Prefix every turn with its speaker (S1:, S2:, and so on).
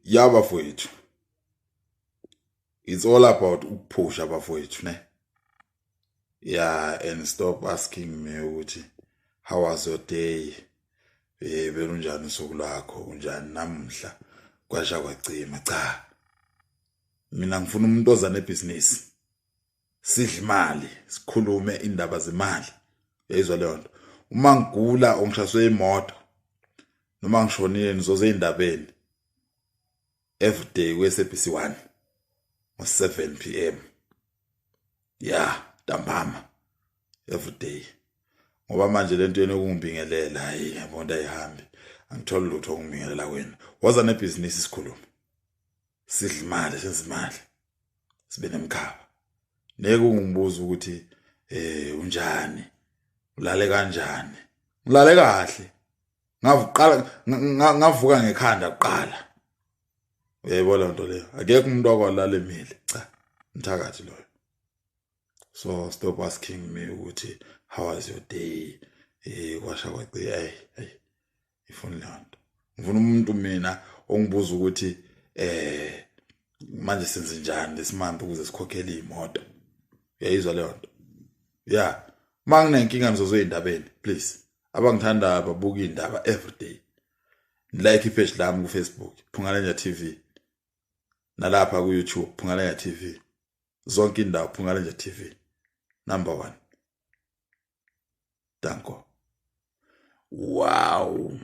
S1: Ya bafowethu, it's all about ukuphusha bafowethu ne. Yeah, and stop asking me ukuthi how was your day, belunjani usuku lwakho, unjani namuhla, kwasha kwacima. Cha, mina ngifuna umuntu oza nebhizinisi, sidle imali, sikhulume indaba zemali. Uyayizwa leyo nto? Uma ngigula, ongishaswe imoto noma ngishonile, nizoze ey'ndabeni everyday kwe-SABC 1 ngo-7 p.m. ya ntambama every day, ngoba manje lento yenu yokungibingelela, hayi, yabona, ayihambi. Angitholi lutho okungibingelela kwena. Woza nebhizinisi, sikhulume, sidle imali, senze imali, sibe nemkhaba. Neke ungibuza ukuthi unjani, ulale kanjani. Ngilale kahle, ngavuqala, ngavuka ngekhanda kuqala. Uyayibona nto leyo? Akekho umuntu akwalala emile. Cha, mthakathi loyo. So stop asking me ukuthi how was your day, kwasha kwaci. Hey hey, ifuni leyo nto. Ngifuna umuntu mina ongibuza ukuthi manje senze njani lesimambe ukuze sikhokhele imoto. Uyayizwa leyo nto? Yeah, uma nginenkinga nizozo ey'ndabeni, please. Abangithandayo babuka iy'ndaba every day. Like ipage lami ku-Facebook, Phungalenja TV, nalapha ku-YouTube, Phungalenja TV, zonke indawo Phungalenja TV, number one. Danko. Wow.